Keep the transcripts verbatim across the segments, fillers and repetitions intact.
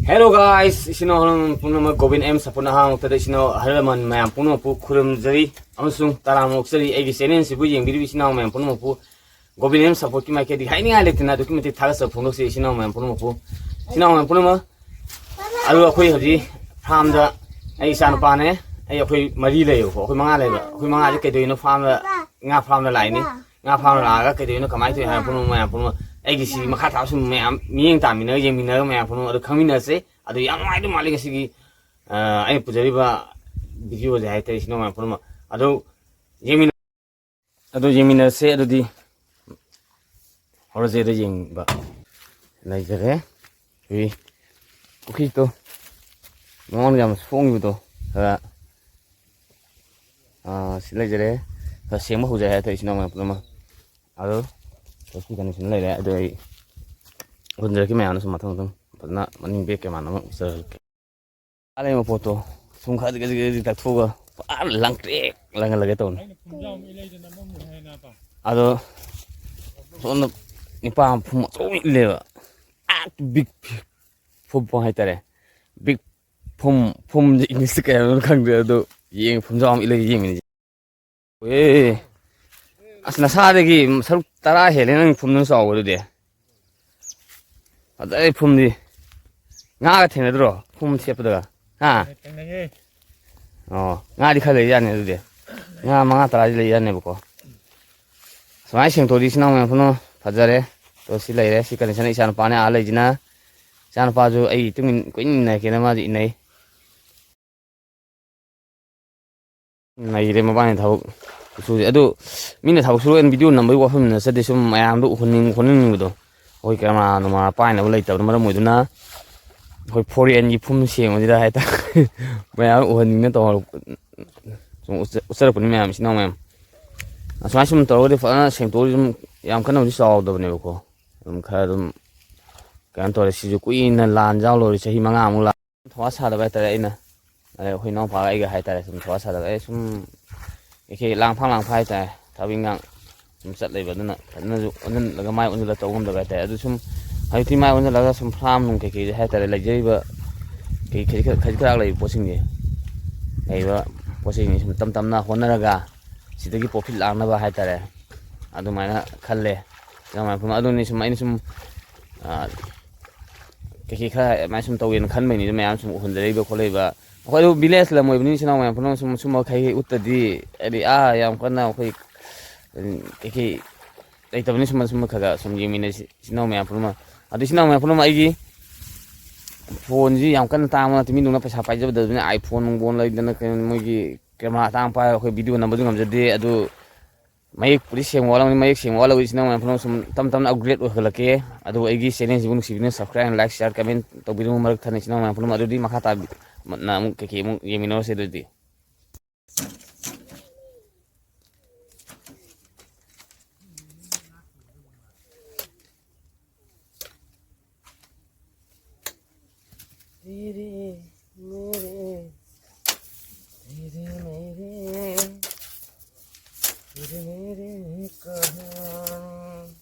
Hello guys, ꯏꯆꯤꯟ ꯏꯅꯥꯎ ꯄꯨꯝꯅꯃꯛ ꯒꯣꯕꯤꯟ ꯑꯦꯝ ꯁꯄꯨꯅ ꯑꯍꯥꯟꯕ ꯃꯛꯇꯗ ꯏꯆꯤꯟ ꯏꯅꯥꯎ ꯑꯍꯜ ꯂꯃꯟ ꯃꯌꯥꯝ ꯄꯨꯝꯅꯃꯛꯄꯨ ꯈꯨꯔꯨꯝꯖꯔꯤ ꯑꯃꯁꯨꯡ ꯇꯔꯥꯝꯅ ꯑꯣꯛꯆꯔꯤ꯫ ꯑꯩꯒꯤ ꯆꯦꯅꯦꯜꯁꯤꯕꯨ ꯌꯦꯡꯕꯤꯔꯤꯕ ꯏꯆꯤꯟ ꯏꯅꯥꯎ ꯃꯌꯥꯝ ꯄꯨꯝꯅꯃꯛꯄꯨ ꯒꯣꯕꯤꯟ ꯑꯦꯝ ꯁꯄꯣꯔꯠꯀꯤ ꯃꯥꯏꯀꯩꯗꯒꯤ ꯍꯥꯏꯅꯤꯡꯉꯥꯏ ꯂꯩꯇꯅ ꯑꯗꯨꯛꯀꯤ ꯃꯇꯤꯛ ꯊꯥꯒꯠꯆꯕ ꯐꯣꯡꯗꯣꯛꯆꯔꯤ ꯏꯆꯤꯟ ꯏꯅꯥꯎ ꯃꯌꯥꯝ ꯄꯨꯝꯅꯃꯛꯄꯨ꯫ ꯏꯆꯤꯟ ꯏꯅꯥꯎ ꯃꯌꯥꯝ ꯄꯨꯝꯅꯃꯛ, ꯑꯗꯨ ꯑꯩꯈꯣꯏ ꯍꯧꯖꯤꯛ ꯐꯥꯔꯝꯗ, ꯑꯩ ꯏꯆꯥꯅꯨꯄꯥꯅꯦ, ꯑꯩ ꯑꯩꯈꯣꯏ ꯃꯔꯤ ꯂꯩꯌꯦꯕꯀꯣ, ꯑꯩꯈꯣꯏ ꯃꯉꯥ ꯂꯩꯕ꯫ ꯑꯩꯈꯣꯏ ꯃꯉꯥꯁꯦ ꯀꯩꯗꯧꯔꯤꯅꯣ ꯐꯥꯔꯝꯗ, ꯉꯥ ꯐꯥꯔꯝꯗ ꯂꯥꯛꯏꯅꯤ꯫ ꯉꯥ ꯐꯥꯔꯝꯗ ꯂꯥꯛꯑꯒ ꯀꯩꯗꯧꯔꯤꯅꯣ, ꯀꯃꯥꯏꯅ ꯇꯧꯔꯤꯅꯣ ꯍꯥꯏꯕ ꯄꯨꯝꯅꯃꯛ ꯃꯌꯥꯝ ꯄꯨꯝꯅꯃꯛ ꯑꯩꯒꯤ ꯁꯤ ꯃꯈꯥ ꯇꯥꯕꯁꯨ ꯃꯌꯥꯝ ꯃꯤꯠꯌꯦꯡ ꯇꯥꯃꯤꯟꯅꯔꯒ ꯌꯦꯡꯃꯤꯟꯅꯔꯒ ꯃꯌꯥꯝ ꯄꯨꯝꯅꯃꯛ ꯑꯗꯨ ꯈꯪꯃꯤꯟꯅꯁꯦ꯫ ꯑꯗꯨ ꯌꯥꯝ ꯅꯨꯡꯉꯥꯏꯗꯧ ꯃꯥꯜꯂꯤ ꯉꯁꯤꯒꯤ, ꯑ, ꯑꯩꯅ ꯄꯨꯖꯔꯤꯕ ꯚꯤꯗꯤꯑꯣꯁꯦ ꯍꯥꯏꯇꯥꯔꯦ, ꯏꯆꯤꯟ ꯏꯅꯥꯎ ꯃꯌꯥꯝ ꯄꯨꯝꯅꯃꯛ꯫ ꯑꯗꯨ ꯌꯦꯡꯃꯤꯟꯅ-, ꯑꯗꯨ ꯌꯦꯡꯃꯤꯟꯅꯁꯦ꯫ ꯑꯗꯨꯗꯤ ꯍꯧꯔꯁꯦ꯫ ꯑꯗꯨ ꯌꯦꯡꯕ ꯂꯩꯖꯔꯦ꯫ ꯍꯨꯏ ꯄꯨꯈ꯭ꯔꯤꯗꯣ ꯃꯃꯥꯡꯗ ꯌꯥꯝ ꯁꯣꯡꯉꯤꯕꯗꯣ ꯈꯔ, ꯑ, ꯁꯤ ꯂꯩꯖꯔꯦ꯫ ꯈꯔ ꯁꯦꯡꯕ ꯍꯧꯖꯔꯦ ꯍꯥꯏꯇꯥꯔꯦ, ꯏꯆꯤꯟ ꯏꯅꯥꯎ ꯃꯌꯥꯝ ꯄꯨꯝꯅꯃꯛ꯫ ꯑꯗꯣ ꯁꯤ ꯀꯟꯗꯤꯁꯟ ꯂꯩꯔꯦ꯫ ꯑꯗꯣ ꯑꯩ ꯍꯨꯟꯖꯔꯛꯀꯦ ꯃꯌꯥꯝꯅ ꯁꯨꯝ ꯃꯊꯪ ꯃꯊꯪ ꯐꯖꯅ ꯃꯅꯤꯡ ꯕꯦꯛ ꯀꯦꯃꯥꯟ ꯑꯃ ꯎꯠꯆꯔꯛꯀꯦ꯫ ꯑꯥ ꯂꯩꯕ ꯄꯣꯠꯇꯣ ꯁꯨꯝ ꯈꯖꯤꯛ ꯈꯖꯤꯛ ꯈꯖꯤꯛ ꯇꯛꯊꯣꯛꯑꯒ ꯄꯨꯔꯥ ꯂꯪꯇ꯭ꯔꯤꯛ ꯂꯪꯍꯜꯂꯒꯦ ꯇꯧꯅꯤ꯫ ꯑꯗꯣ ꯁꯣꯝꯗ ꯅꯤꯄꯥ ꯑꯃ ꯐꯨꯝ ꯑꯆꯧꯕ ꯏꯜꯂꯦꯕ꯫ ꯑꯥ ꯕꯤꯛ ꯐꯨꯝ ꯍꯥꯏꯇꯥꯔꯦ꯫ ꯕꯤꯛ ꯐꯨꯝ, ꯐꯨꯝꯁꯦ ꯏꯪꯂꯤꯁꯇ ꯀꯩ ꯍꯥꯏꯕꯅꯣ ꯈꯪꯗꯦ꯫ ꯑꯗꯣ ꯌꯦꯡ ꯐꯨꯝꯖꯥꯎ ꯑꯃ ꯏꯜꯂꯒ ꯌꯦꯡꯉꯤꯅꯦ꯫ ꯑꯦ, ꯑꯁ, ꯅꯁꯥꯗꯒꯤ ꯁꯔꯨꯛ ꯇꯔꯥ ꯍꯦꯜꯂꯦ ꯅꯪ ꯐꯨꯝꯗꯨꯅ ꯆꯥꯎꯕꯗꯨꯗꯤ꯫ ꯐꯖꯔꯦ ꯐꯨꯝꯗꯤ꯫ ꯉꯥꯒ ꯊꯦꯡꯅꯗ꯭ꯔꯣ ꯐꯨꯝ ꯁꯦꯞꯄꯗꯒ? ꯍꯥ? ꯊꯦꯡꯅꯩꯌꯦ꯫ ꯑꯣ, ꯉꯥꯗꯤ ꯈꯔ ꯂꯩ ꯌꯥꯅꯤ ꯑꯗꯨꯗꯤ꯫ ꯉꯥ ꯃꯉꯥ ꯇꯔꯥꯗꯤ ꯂꯩ ꯌꯥꯅꯦꯕꯀꯣ꯫ ꯁꯨꯃꯥꯏꯅ ꯁꯦꯡꯗꯣꯛꯑꯗꯤ ꯏꯆꯤꯟ ꯏꯅꯥꯎ ꯃꯌꯥꯝ ꯄꯨꯝꯅꯃꯛ ꯐꯖꯔꯦ꯫ ꯑꯗꯣ ꯁꯤ ꯂꯩꯔꯦ꯫ ꯁꯤ ꯀꯟꯗꯤꯁꯟ ꯏꯆꯥꯅꯨꯄꯥꯅꯦ ꯑꯥ ꯂꯩꯁꯤꯅ꯫ ꯏꯆꯥꯅꯨꯄꯥꯁꯨ ꯑꯩ ꯏꯇꯨꯡ ꯏꯟ-, ꯀꯣꯏꯏꯟ ꯏꯟꯅꯔꯛꯀꯦꯅ ꯃꯥꯁꯨ ꯏꯟꯅꯩ꯫ ꯅꯩꯔꯦ ꯃꯕꯥꯅꯤ ꯊꯕꯛ ꯈꯨꯁꯨꯁꯦ꯫ ꯑꯗꯨ ꯃꯤꯅ ꯊꯕꯛ ꯁꯨꯔꯒ ꯚꯤꯗꯤꯑꯣ ꯅꯝꯕꯒꯤ ꯋꯥꯐꯝ ꯅꯠꯆꯗꯦ, ꯁꯨꯝ ꯃꯌꯥꯝꯗꯣ ꯎꯍꯟꯅꯤꯡ-, ꯎꯍꯟꯅꯤꯡꯕꯗꯣ꯫ ꯑꯩꯈꯣꯏ ꯀꯦꯃꯦꯔꯥ ꯅꯨꯃꯥꯔꯥ ꯄꯥꯏꯅꯕ ꯂꯩꯇꯕꯅ ꯃꯔꯝ ꯑꯣꯏꯗꯨꯅ ꯑꯩꯈꯣꯏ ꯐꯣꯔꯦꯟꯒꯤ ꯐꯨꯝ ꯁꯦꯡꯕꯁꯤꯗ ꯍꯥꯏꯇꯥꯔꯦ꯫ ꯃꯌꯥꯝ ꯎꯍꯟꯅꯤꯡꯅ ꯇꯧꯍꯧꯔꯛꯄ-, ꯁꯨꯝ ꯎꯠꯆ-, ꯎꯠꯆꯔꯛꯄꯅꯤ ꯃꯌꯥꯝ, ꯏꯆꯤꯟ ꯏꯅꯥꯎ ꯃꯌꯥꯝ꯫ ꯑꯁꯨꯃꯥꯏꯅ ꯁꯨꯝ ꯇꯧꯔꯒꯗꯤ ꯐꯖꯅ ꯁꯦꯡꯇꯣꯛꯑꯗꯤ ꯁꯨꯝ ꯌꯥꯝ ꯀꯟꯅꯕꯨꯗꯤ ꯆꯥꯎꯗꯕꯅꯦꯕꯀꯣ꯫ ꯑꯗꯨꯝ ꯈꯔ ꯑꯗꯨꯝ ꯀꯩꯅꯣ ꯇꯧꯔꯦ꯫ ꯁꯤꯁꯨ ꯀꯨꯏꯅ ꯂꯥꯟ ꯌꯥꯎ ꯂꯣꯏꯔꯦ, ꯆꯍꯤ ꯃꯉꯥꯃꯨꯛ ꯂꯥꯟ꯫ ꯊꯧꯋꯥ ꯁꯥꯗꯕ ꯍꯥꯏꯇꯥꯔꯦ ꯑꯩꯅ꯫ ꯑꯗꯩ ꯑꯩꯈꯣꯏ ꯏꯅꯥꯎꯄꯥꯒ ꯑꯩꯒ ꯍꯥꯏꯇꯥꯔꯦ ꯁꯨꯝ ꯊꯧꯋꯥ ꯁꯥꯗꯕ꯫ ꯑꯩ ꯁꯨꯝ ꯀꯩꯀꯩ ꯂꯥꯡꯐꯥꯡ ꯂꯥꯡꯐꯥ ꯍꯥꯏꯇꯥꯔꯦ꯫ ꯊꯕꯛ ꯏꯟꯈꯥꯡ ꯁꯨꯝ ꯆꯠ ꯂꯩꯕ꯫ ꯑꯗꯨꯅ ꯐꯖꯅꯁꯨ ꯑꯣꯟꯁꯤꯜꯂꯒ, ꯃꯥꯏ ꯑꯣꯟꯁꯤꯜꯂꯒ ꯇꯧ ꯉꯝꯗꯕ ꯍꯥꯏꯇꯥꯔꯦ꯫ ꯑꯗꯨ ꯁꯨꯝ ꯍꯧꯖꯤꯛꯇꯤ ꯃꯥꯏ ꯑꯣꯟꯁꯤꯜꯂꯒ ꯁꯨꯝ ꯐꯥꯔꯝ ꯅꯨꯡ ꯀꯩꯀꯩ ꯍꯥꯏꯇꯥꯔꯦ, ꯂꯩꯖꯔꯤꯕ ꯀꯩ ꯈꯖꯤꯛ ꯈꯔ, ꯈꯖꯤꯛ ꯈꯔ ꯂꯩꯔꯤꯕ ꯄꯣꯠꯁꯤꯡꯁꯦ, ꯂꯩꯔꯤꯕ ꯄꯣꯠꯁꯤꯡꯁꯦ ꯁꯨꯝ ꯇꯞ ꯇꯞꯅ ꯍꯣꯠꯅꯔꯒ ꯁꯤꯗꯒꯤ ꯄ꯭ꯔꯣꯐꯤꯠ ꯂꯥꯛꯅꯕ ꯍꯥꯏꯇꯥꯔꯦ, ꯑꯗꯨꯃꯥꯏꯅ ꯈꯜꯂꯦ꯫ ꯏꯆꯤꯟ ꯏꯅꯥꯎ ꯃꯌꯥꯝ ꯄꯨꯝꯅꯃꯛ ꯑꯗꯨꯅꯤ ꯁꯨꯝ ꯑꯩꯅ ꯁꯨꯝ, ꯑ, ꯀꯩꯀꯩ ꯈꯔ ꯑꯗꯨꯃꯥꯏꯅ ꯁꯨꯝ ꯇꯧꯒꯦꯅ ꯈꯟꯕꯩꯅꯤꯗ, ꯃꯌꯥꯝ ꯁꯨꯝ ꯎꯍꯟꯖꯔꯛꯏꯕ ꯈꯣꯠꯂꯛꯏꯕ꯫ ꯑꯩꯈꯣꯏ ꯑꯗꯨ ꯚꯤꯂꯦꯖ ꯂꯝ ꯑꯣꯏꯕꯅꯤ, ꯏꯆꯤꯟ ꯏꯅꯥꯎ ꯃꯌꯥꯝ ꯄꯨꯝꯅꯃꯛ ꯁꯨꯝ ꯁꯨꯝꯕ ꯈꯩ ꯎꯠꯇꯗꯤ, ꯍꯥꯏꯗꯤ ꯑꯥ ꯌꯥꯝ ꯀꯟꯅ ꯑꯩꯈꯣꯏ, ꯎꯝ, ꯀꯩꯀꯩ ꯂꯩꯇꯕꯅꯤ, ꯁꯨꯝꯕ ꯁꯨꯝꯕ ꯈꯔ ꯈꯔ ꯁꯨꯝ ꯌꯦꯡꯃꯤꯟꯅꯁꯤ ꯏꯆꯤꯟ ꯏꯅꯥꯎ ꯃꯌꯥꯝ ꯄꯨꯝꯅꯃꯛ꯫ ꯑꯗꯨ ꯏꯆꯤꯟ ꯏꯅꯥꯎ ꯃꯌꯥꯝ ꯄꯨꯝꯅꯃꯛ, ꯑꯩꯒꯤ ꯐꯣꯟꯁꯤ ꯌꯥꯝ ꯀꯟꯅ ꯇꯥꯡꯕ ꯅꯠꯇꯦ, ꯃꯤꯗꯧꯅ ꯄꯩꯁꯥ ꯄꯥꯏꯖꯗꯕꯅꯤꯅ iPhone ꯅꯨꯡꯐꯣꯟ ꯂꯩꯗꯅ ꯀꯩꯅꯣ ꯃꯣꯏꯒꯤ ꯀꯦꯃꯦꯔꯥ ꯑꯇꯥꯡꯕ ꯄꯥꯏꯔꯒ ꯑꯩꯈꯣꯏ ꯚꯤꯗꯤꯑꯣ ꯅꯝꯕꯁꯨ ꯉꯝꯖꯗꯦ꯫ ꯑꯗꯨ ꯃꯌꯦꯛꯄꯨꯗꯤ ꯁꯦꯡꯕ ꯋꯥꯠꯂꯝꯒꯅꯤ, ꯃꯌꯦꯛ ꯁꯦꯡꯕ ꯋꯥꯠꯂꯒꯁꯨ ꯏꯆꯤꯟ ꯏꯅꯥꯎ ꯃꯌꯥꯝ ꯄꯨꯝꯅꯃꯛ ꯁꯨꯝ ꯇꯞ ꯇꯞꯅ ꯑꯞꯒ꯭ꯔꯦꯗ ꯑꯣꯏꯍꯜꯂꯛꯀꯦ꯫ ꯑꯗꯨꯕꯨ ꯑꯩꯒꯤ ꯆꯦꯅꯦꯜꯁꯤꯕꯨ ꯅꯨꯡꯁꯤꯕꯤꯗꯨꯅ subscribe, like, share, comment ꯇꯧꯕꯤꯔꯝꯃꯨ ꯃꯔꯛ ꯊꯠꯅ ꯏꯆꯤꯟ ꯏꯅꯥꯎ ꯃꯌꯥꯝ ꯄꯨꯝꯅꯃꯛ꯫ ꯑꯗꯨꯗꯤ ꯃꯈꯥ ꯇꯥꯕꯤꯅ ꯑꯃꯨꯛ ꯀꯩꯀꯩ ꯑꯃꯨꯛ ꯌꯦꯡꯃꯤꯟꯅꯔꯁꯦ ꯑꯗꯨꯗꯤ꯫ तेरे मेरे, तेरे मेरे, तेरे मेरे कहानी।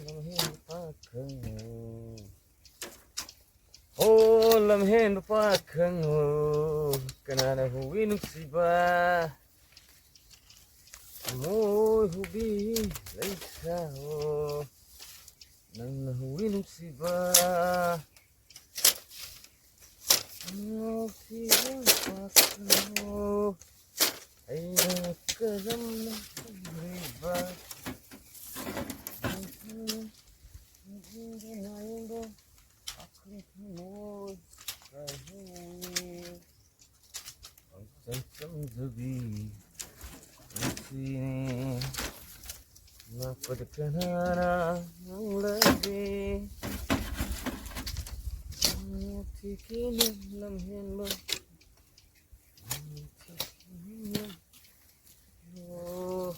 ꯂꯝꯍꯦꯟꯕ ꯄꯥꯈꯪꯉꯣ꯫ ꯑꯣ ꯂꯝꯍꯦꯟꯕ ꯄꯥꯈꯪꯉꯣ, ꯀꯅꯥꯅ ꯍꯨꯏ ꯅꯨꯡꯁꯤꯕ? ꯊꯃꯣꯏ ꯍꯨꯕꯤ ꯂꯩꯁꯥꯍꯣ, ꯅꯪꯅ ꯍꯨꯏ ꯅꯨꯡꯁꯤꯕ? ꯅꯨꯡꯁꯤꯕ ꯄꯥꯈꯪꯉꯣ, ꯑꯩꯅ ꯀꯔꯝꯅ ꯍꯨꯔꯤꯕ? ꯅꯨꯡꯁꯤꯕ ꯅꯥꯌꯦꯡꯗꯣ ꯄꯥꯈꯪ ꯊꯃꯣꯏ ꯀꯥꯏꯍꯧꯏ꯫ ꯄꯪꯆꯝ ꯆꯝꯖꯕꯤ ꯄꯨꯟꯁꯤꯅꯤ꯫ ꯅꯥ ꯀꯅꯥꯅ ꯉꯥꯡꯂꯒꯦ? ꯊꯤꯈꯤꯅ ꯂꯝꯍꯦꯟꯕ꯫ ꯑꯣ꯫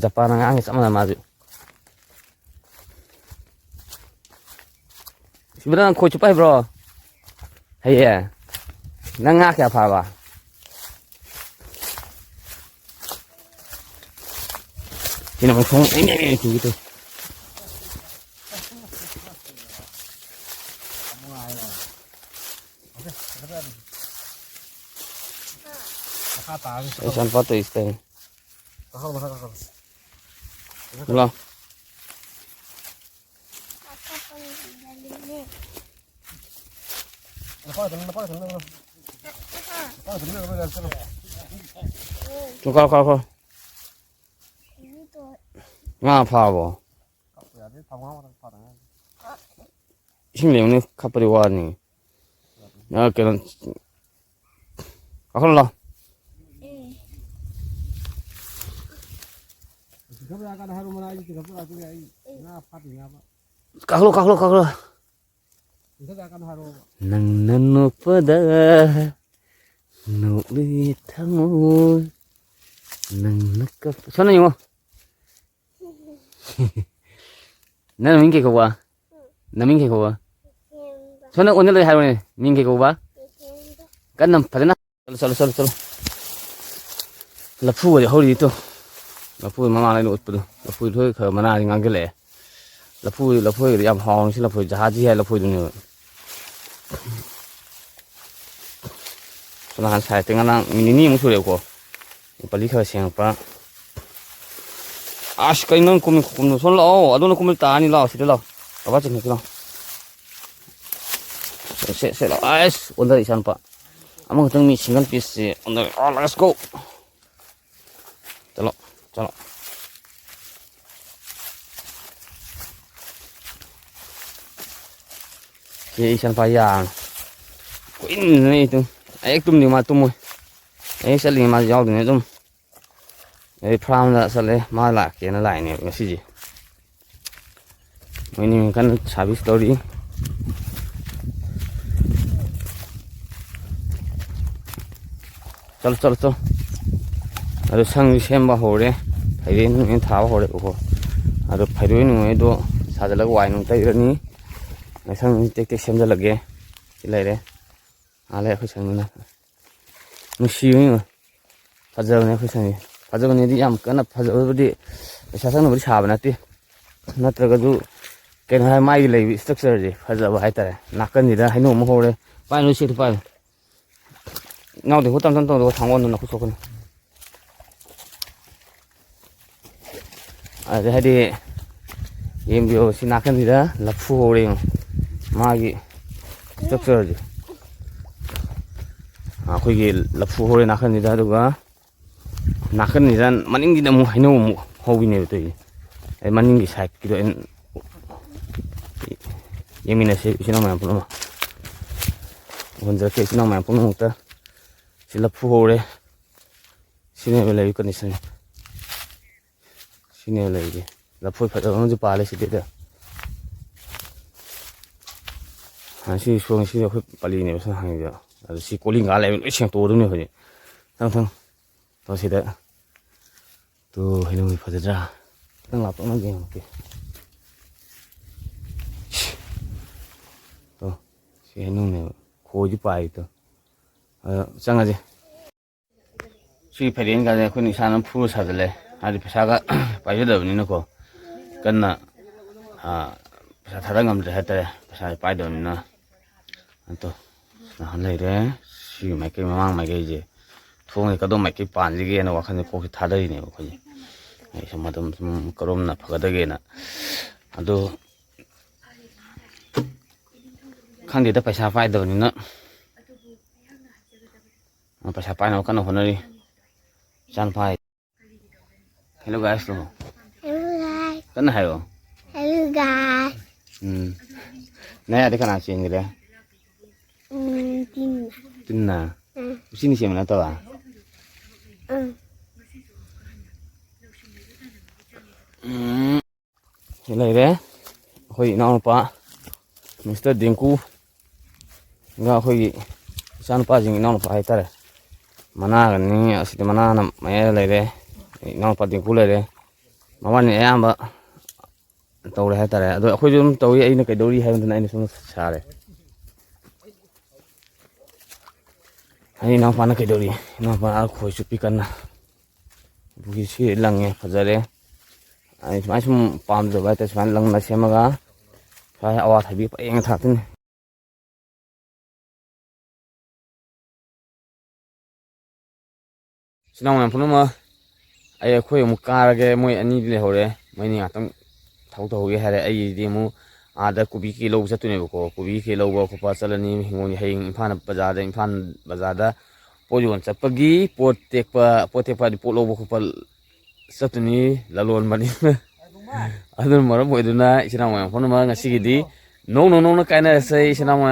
ꯖꯄꯥꯟ ꯑꯉꯥꯡꯒ ꯆꯞ ꯃꯥꯟꯅ ꯃꯥꯁꯨ꯫ ꯁꯤꯕꯨ ꯅꯪ ꯈꯣꯏ ꯆꯨꯞꯄ ꯍꯩꯕ꯭ꯔꯣ? ꯍꯩꯌꯦ꯫ ꯅꯪ ꯉꯥ ꯀꯌꯥ ꯐꯥꯔꯕ? ꯁꯤꯅ ꯑꯃꯨꯛ ꯊꯣꯡ ꯇꯨꯒꯤ ꯇꯧ꯫ ꯃꯈꯥ ꯇꯥꯔꯅꯤ꯫ ꯑꯩ ꯁꯝꯄꯥ ꯇꯧꯔꯤꯁꯤ ꯇꯧꯔꯤ꯫ ꯀꯥꯈꯠꯂꯣ, ꯃꯊꯛ ꯀꯥꯈꯠꯂꯣ꯫ ꯂꯥꯎ꯫ ꯅꯄꯥ ꯊꯝꯃꯨ, ꯅꯄꯥ ꯊꯝꯃꯨ, ꯅꯄꯥ ꯊꯝꯃꯨ, ꯅꯄꯥ ꯊꯝꯃꯨ, ꯅꯄꯥ ꯊꯝꯃꯨ꯫ ꯆꯨ ꯀꯥꯎ, ꯀꯥꯎ, ꯀꯥꯎ꯫ ꯉꯥ ꯐꯥꯕꯣ? ꯀꯥꯎ ꯌꯥꯗꯦ, ꯊꯥꯎ ꯉꯥ ꯐꯥꯗ ꯉꯥꯏꯔꯤ꯫ ꯏꯁꯤꯡ ꯂꯩꯕꯅꯤ ꯈꯞꯄꯗꯤ ꯋꯥꯅꯤ꯫ ꯅꯪ ꯀꯩꯅꯣ, ꯀꯥꯈꯠꯂꯣ ꯂꯥꯎ꯫ ꯆꯤꯡꯈꯠꯄ ꯌꯥꯔꯀꯥꯟꯗ ꯍꯥꯏꯔꯣ, ꯃꯅꯥ ꯑꯩ ꯆꯤꯡꯈꯠꯄ ꯂꯥꯛꯇꯣꯏꯅꯦ, ꯑꯩ ꯉꯥ ꯐꯥꯗꯣꯏꯅꯦꯕ꯫ ꯀꯥꯈꯠꯂꯣ, ꯀꯥꯈꯠꯂꯣ, ꯀꯥꯈꯠꯂꯣ꯫ ꯆꯤꯡꯈꯠ ꯌꯥꯔꯀꯥꯟꯗ ꯍꯥꯏꯔꯛꯑꯣꯕ꯫ ꯅꯪꯅ ꯅꯣꯛꯄꯗ ꯅꯣꯛꯂꯤ ꯊꯃꯣꯏ, ꯅꯪꯅ ꯀꯞ-, ꯁꯣꯝꯗ ꯌꯦꯡꯉꯣ꯫ ꯅꯪ ꯃꯤꯡ ꯀꯩ ꯀꯧꯕ? ꯅꯃꯤꯡ ꯀꯩ ꯀꯧꯕ? ꯁꯣꯝꯗ ꯑꯣꯟꯅ ꯂꯩ ꯍꯥꯏꯔꯣꯅꯦ꯫ ꯃꯤꯡ ꯀꯩ ꯀꯧꯕ? ꯀꯟꯅ ꯐꯖꯅ꯫ ꯆꯠꯂꯣ, ꯆꯠꯂꯣ, ꯆꯠꯂꯣ, ꯆꯠꯂꯣ꯫ ꯂꯐꯨꯒꯗꯤ ꯍꯧꯔꯤꯗꯤ ꯇꯨ꯫ ꯂꯐꯨ ꯃꯃꯥꯡꯗ ꯑꯩꯅ ꯎꯠꯄꯗꯣ꯫ ꯂꯐꯨ ꯂꯣꯏ ꯈꯔ ꯃꯅꯥꯗꯤ ꯉꯥꯡꯁꯤꯜꯂꯛꯑꯦ꯫ ꯂꯐꯨ, ꯂꯐꯣꯏꯒꯗꯤ ꯌꯥꯝ ꯍꯥꯎꯅ ꯁꯤ ꯂꯐꯣꯏ ꯖꯍꯥꯖꯤ ꯍꯥꯏ ꯂꯐꯣꯏꯗꯨꯅꯦꯕ꯫ ꯅꯍꯥꯟ ꯁꯥꯏꯠꯇ ꯉꯔꯥꯡ ꯅꯨꯃꯤꯠ ꯅꯤꯅꯤꯃꯨꯛ ꯁꯨꯔꯦꯕꯀꯣ꯫ ꯄꯂꯤ ꯈꯔ ꯁꯦꯡꯉꯛꯄ꯫ ꯑꯁ, ꯀꯩꯅꯣ ꯅꯪ ꯀꯨꯝꯃꯤ ꯈꯨꯀꯨꯝꯗꯣ? ꯁꯣꯝ ꯂꯥꯛꯑꯣ, ꯑꯗꯨꯅ ꯀꯨꯝꯕ ꯇꯥꯔꯅꯤ, ꯂꯥꯛꯑꯣ, ꯁꯤꯗ ꯂꯥꯛꯑꯣ꯫ ꯀꯕꯥ ꯆꯠꯈꯤ ꯂꯥꯛꯑꯣ꯫ ꯁꯦ, ꯁꯦ, ꯁꯦ, ꯂꯥꯛꯑꯣ꯫ ꯑꯁ, ꯑꯣꯟꯊꯔꯛꯏ ꯏꯆꯥꯅꯨꯄꯥ꯫ ꯑꯃꯈꯛꯇꯪ ꯃꯤ single pieceꯁꯦ ꯑꯣꯟꯊꯔꯛꯏ꯫ Ah, let's go꯫ ꯆꯠꯂꯣ, ꯆꯠꯂꯣ꯫ ꯁꯤ ꯏꯆꯥꯅꯨꯄꯥ ꯌꯥꯔꯅꯤ꯫ ꯀꯨꯏꯅ ꯑꯩ ꯑꯗꯨꯝ, ꯑꯩ ꯍꯦꯛ ꯇꯨꯝꯗꯤ ꯃꯥ ꯇꯨꯝꯃꯣꯏ꯫ ꯑꯩ ꯆꯠꯂꯤꯉꯩ ꯃꯥꯁꯨ ꯌꯥꯎꯗꯣꯏꯅꯦ ꯑꯗꯨꯝ꯫ ꯑꯩ ꯐꯥꯔꯝꯗ ꯆꯠꯂꯦ, ꯃꯥ ꯂꯥꯛꯀꯦꯅ ꯂꯥꯛꯏꯅꯦꯕ ꯉꯁꯤꯁꯦ꯫ ꯃꯣꯏꯅꯤ ꯀꯟꯅ service ꯇꯧꯔꯤ꯫ ꯆꯠꯂꯣ, ꯆꯠꯂꯣ, ꯆꯠꯂꯣ꯫ ꯑꯗꯣ ꯁꯪꯁꯨ ꯁꯦꯝꯕ ꯍꯧꯔꯦ꯫ ꯐꯩꯔꯦꯟ ꯅꯨꯡ ꯊꯥꯕ ꯍꯧꯔꯦꯕꯀꯣ꯫ ꯑꯗꯣ ꯐꯩꯔꯣꯏ ꯅꯨꯡꯉꯩꯗꯣ ꯁꯥꯖꯤꯜꯂꯒ ꯋꯥꯏ ꯅꯨꯡ ꯇꯩꯔꯅꯤ꯫ ꯑꯗ ꯁꯪꯁꯤ ꯇꯦꯛ ꯇꯦꯛ ꯁꯦꯝꯖꯤꯜꯂꯒꯦ꯫ ꯁꯤ ꯂꯩꯔꯦ꯫ ꯑꯥ ꯂꯩ ꯑꯩꯈꯣꯏ ꯁꯪꯗꯨꯅ꯫ ꯅꯨꯡꯁꯤꯕꯅꯤ ꯌꯦꯡꯉꯣ꯫ ꯐꯖꯕꯅꯦ ꯑꯩꯈꯣꯏ ꯁꯪꯁꯦ꯫ ꯐꯖꯕꯅꯦꯗꯤ ꯌꯥꯝ ꯀꯟꯅ ꯐꯖꯕꯕꯨꯗꯤ ꯄꯩꯁꯥ ꯆꯪꯅꯕꯗꯤ ꯁꯥꯕ ꯅꯠꯇꯦ꯫ ꯅꯠꯇ꯭ꯔꯒꯁꯨ ꯀꯩꯅꯣ ꯍꯥꯏ ꯃꯥꯒꯤ ꯂꯩꯕ structureꯁꯦ ꯐꯖꯕ ꯍꯥꯏꯇꯥꯔꯦ꯫ ꯅꯥꯀꯟꯁꯤꯗ ꯍꯩꯅꯧ ꯑꯃ ꯍꯧꯔꯦ꯫ ꯄꯥꯏ ꯂꯣꯏ ꯁꯦꯠꯇꯨ ꯄꯥꯏ꯫ ꯏꯅꯥꯎꯗꯤ ꯍꯣ ꯇꯝ ꯇꯝ ꯇꯧꯗꯕ ꯊꯥꯡꯒꯣꯟꯗꯨꯅ ꯈꯨꯠ ꯁꯣꯛꯀꯅꯤ꯫ ꯑꯗꯩ ꯍꯥꯏꯗꯤ ꯌꯦꯡꯕꯤꯌꯣ ꯁꯤ ꯅꯥꯀꯟꯁꯤꯗ ꯂꯐꯨ ꯍꯧꯔꯦ ꯌꯦꯡꯉꯣ꯫ ꯃꯥꯒꯤ structureꯁꯦ꯫ ꯑꯩꯈꯣꯏꯒꯤ ꯂꯐꯨ ꯍꯧꯔꯦ ꯅꯥꯀꯟꯁꯤꯗ, ꯑꯗꯨꯒ ꯅꯥꯀꯟꯁꯤꯗ ꯃꯅꯤꯡꯁꯤꯗ ꯑꯃꯨꯛ ꯍꯩꯅꯧ ꯑꯃꯨꯛ ꯍꯧꯕꯤꯅꯦꯕ ꯇꯧꯔꯤꯁꯦ꯫ ꯑꯩ ꯃꯅꯤꯡꯒꯤ sideꯀꯤꯗꯣ ꯑꯩꯅ ꯌꯦꯡꯃꯤꯟꯅꯁꯦ ꯏꯆꯤꯟ ꯏꯅꯥꯎ ꯃꯌꯥꯝ ꯄꯨꯝꯅꯃꯛ꯫ ꯎꯍꯟꯖꯔꯛꯀꯦ ꯏꯆꯤꯟ ꯏꯅꯥꯎ ꯃꯌꯥꯝ ꯄꯨꯝꯅꯃꯛꯇ꯫ ꯁꯤ ꯂꯐꯨ ꯍꯧꯔꯦ꯫ ꯁꯤꯅꯦꯕ ꯂꯩꯔꯤꯕ condition꯫ ꯁꯤꯅꯦꯕ ꯂꯩꯔꯤꯁꯦ꯫ ꯂꯐꯣꯏ ꯐꯖꯕ ꯑꯃꯁꯨ ꯄꯥꯜꯂꯦ ꯁꯤꯗꯩꯗ꯫ ꯑ, ꯁꯤ ꯁꯣꯝ, ꯁꯤꯗꯤ ꯑꯩꯈꯣꯏ ꯄꯜꯂꯤꯅꯦꯕ ꯁꯤꯅ ꯍꯪꯉꯤꯕ꯫ ꯑꯗꯨ ꯁꯤ ꯀꯣꯂꯤꯡꯒꯥ ꯂꯩꯕ ꯂꯣꯏ ꯁꯦꯡꯇꯣꯛꯑꯗꯕꯅꯦ ꯍꯧꯖꯤꯛ꯫ ꯊꯪ ꯊꯪ꯫ ꯇꯧ ꯁꯤꯗ꯫ ꯇꯨ ꯍꯩꯅꯧꯁꯤ ꯐꯖꯗ꯭ꯔꯥ? ꯈꯤꯇꯪ ꯂꯥꯞꯊꯣꯛꯅ ꯌꯦꯡꯉꯛꯀꯦ꯫ ꯇꯣ, ꯁꯤ ꯍꯩꯅꯧꯅꯦꯕ꯫ ꯈꯣꯏꯗꯤ ꯄꯥꯏꯔꯤ ꯇꯣ꯫ ꯑꯗꯣ ꯆꯪꯉꯁꯦ꯫ ꯁꯤ ꯐꯩꯔꯦꯟꯒꯥꯁꯦ ꯑꯩꯈꯣꯏꯅ ꯏꯁꯥꯅ ꯐꯨꯔ ꯁꯥꯖꯜꯂꯦ꯫ ꯍꯥꯏꯗꯤ ꯄꯩꯁꯥꯒ ꯄꯥꯏꯖꯗꯕꯅꯤꯅꯀꯣ꯫ ꯀꯟꯅ, ꯑꯥ, ꯄꯩꯁꯥ ꯊꯥꯗ ꯉꯝꯗ꯭ꯔꯦ ꯍꯥꯏꯇꯥꯔꯦ꯫ ꯄꯩꯁꯥ ꯄꯥꯏꯗꯕꯅꯤꯅ꯫ ꯑꯗꯣ ꯅꯍꯥꯟ ꯂꯩꯔꯦ꯫ ꯁꯤ ꯁꯤꯒꯤ ꯃꯥꯏꯀꯩ, ꯃꯃꯥꯡ ꯃꯥꯏꯀꯩꯁꯦ, ꯊꯣꯡꯁꯦ ꯀꯗꯣꯝ ꯃꯥꯏꯀꯩ ꯄꯥꯟꯁꯤꯒꯦꯅ ꯋꯥꯈꯜꯁꯦ ꯀꯣꯛꯁꯦ ꯊꯥꯗꯔꯤꯅꯦꯕ ꯑꯩꯈꯣꯏꯁꯦ꯫ ꯑꯩ ꯁꯨꯝ ꯑꯗꯨꯝ ꯁꯨꯝ ꯀꯔꯣꯝꯅ ꯐꯒꯗꯒꯦꯅ꯫ ꯑꯗꯨ ꯈꯪꯗꯦꯗ, ꯄꯩꯁꯥ ꯄꯥꯏꯗꯕꯅꯤꯅ꯫ ꯄꯩꯁꯥ ꯄꯥꯏꯅꯕ ꯀꯟꯅ ꯍꯣꯠꯅꯔꯤ ꯏꯆꯥꯅꯨꯄꯥ꯫ Hello guys ꯂꯣ꯫ Hello guys. ꯀꯟꯅ ꯍꯥꯏꯌꯣ꯫ Hello guys. ꯎꯝ꯫ ꯅꯌꯥꯗꯤ ꯀꯅꯥ ꯆꯦꯟꯈ꯭ꯔꯦ? ꯎꯝ, ꯇꯤꯟꯅ꯫ ꯇꯤꯟꯅ? ꯎꯝ꯫ ꯎꯆꯤꯅ ꯆꯦꯟꯕ ꯅꯠꯇꯕ? ꯎꯝ꯫ ꯎꯝ꯫ ꯁꯤ ꯂꯩꯔꯦ ꯑꯩꯈꯣꯏ ꯏꯅꯥꯎꯅꯨꯄꯥ ꯃꯤꯁꯇꯔ ꯗꯤꯡꯀꯨꯒ ꯑꯩꯈꯣꯏꯒꯤ ꯏꯆꯥꯅꯨꯄꯥꯁꯤꯡ, ꯏꯅꯥꯎꯅꯨꯄꯥ ꯍꯥꯏꯇꯥꯔꯦ꯫ ꯃꯅꯥꯒꯅꯤ ꯑꯁꯤꯗ, ꯃꯅꯥꯅ ꯃꯌꯥꯏꯗ ꯂꯩꯔꯦ꯫ ꯏꯅꯥꯎꯅꯨꯄꯥ ꯗꯤꯡꯀꯨ ꯂꯩꯔꯦ꯫ ꯃꯕꯥꯅꯤ ꯑꯌꯥꯝꯕ ꯇꯧꯔꯦ ꯍꯥꯏꯇꯥꯔꯦ꯫ ꯑꯗꯣ ꯑꯩꯈꯣꯏꯁꯨ ꯑꯗꯨꯝ ꯇꯧꯏ꯫ ꯑꯩꯅ ꯀꯩꯗꯧꯔꯤ ꯍꯥꯏꯕꯗꯨꯅ ꯑꯩꯅ ꯁꯨꯝ ꯁꯥꯔꯦ꯫ ꯑꯩ ꯏꯅꯥꯎꯄꯥꯅ ꯀꯩꯗꯧꯔꯤ? ꯏꯅꯥꯎꯄꯥ ꯑꯥ ꯈꯣꯏ ꯆꯨꯞꯄꯤ ꯀꯟꯅ꯫ ꯄꯨꯈ꯭ꯔꯤꯁꯤ ꯂꯪꯉꯦ, ꯐꯖꯔꯦ꯫ ꯑꯩ ꯁꯨꯃꯥꯏꯅ ꯁꯨꯝ ꯄꯥꯝꯖꯕ ꯍꯥꯏꯇꯥꯔꯦ, ꯁꯨꯃꯥꯏꯅ ꯂꯪꯅ ꯁꯦꯝꯃꯒ ꯁ꯭ꯋꯥꯏ ꯑꯋꯥꯊꯕꯤ ꯄꯔꯦꯡ ꯊꯥꯛꯇꯣꯏꯅꯤ꯫ ꯏꯆꯤꯟ ꯏꯅꯥꯎ ꯃꯌꯥꯝ ꯄꯨꯝꯅꯃꯛ, ꯑꯩ, ꯑꯩꯈꯣꯏ ꯑꯃꯨꯛ ꯀꯥꯔꯒꯦ꯫ ꯃꯣꯏ ꯑꯅꯤꯗꯤ ꯂꯩꯍꯧꯔꯦ, ꯃꯣꯏ ꯑꯅꯤ ꯉꯥꯛꯇꯪ ꯊꯕꯛ ꯇꯧꯍꯧꯒꯦ ꯍꯥꯏꯔꯦ꯫ ꯑꯩꯗꯤ ꯑꯃꯨꯛ ꯑꯥꯗ ꯀꯣꯕꯤ ꯀꯩ ꯂꯧꯕ ꯆꯠꯇꯣꯏꯅꯦꯕꯀꯣ꯫ ꯀꯣꯕꯤ ꯀꯩ ꯂꯧꯕ ꯈꯣꯠꯄ ꯆꯠꯂꯅꯤ꯫ ꯍꯤꯡꯒꯣꯜꯒꯤ ꯍꯌꯦꯡ ꯏꯝꯐꯥꯜ ꯕꯖꯥꯔꯗ, ꯏꯝꯐꯥꯜ ꯕꯖꯥꯔꯗ ꯄꯣꯠ ꯌꯣꯟ ꯆꯠꯄꯒꯤ, ꯄꯣꯠ ꯇꯦꯛꯄ, ꯄꯣꯠ ꯇꯦꯛꯄ ꯍꯥꯏꯗꯤ ꯄꯣꯠ ꯂꯧꯕ ꯈꯣꯠꯄ ꯆꯠꯇꯣꯏꯅꯤ, ꯂꯂꯣꯟꯕꯅꯤꯅ꯫ ꯑꯗꯨꯅ ꯃꯔꯝ ꯑꯣꯏꯗꯨꯅ ꯏꯆꯤꯟ ꯏꯅꯥꯎ ꯃꯌꯥꯝ ꯄꯨꯝꯅꯃꯛ, ꯉꯁꯤꯒꯤꯗꯤ ꯅꯣꯡꯅ ꯅꯣꯡꯅ ꯀꯥꯏꯅꯔꯁꯦ ꯏꯆꯤꯟ ꯏꯅꯥꯎ ꯃꯌꯥꯝ꯫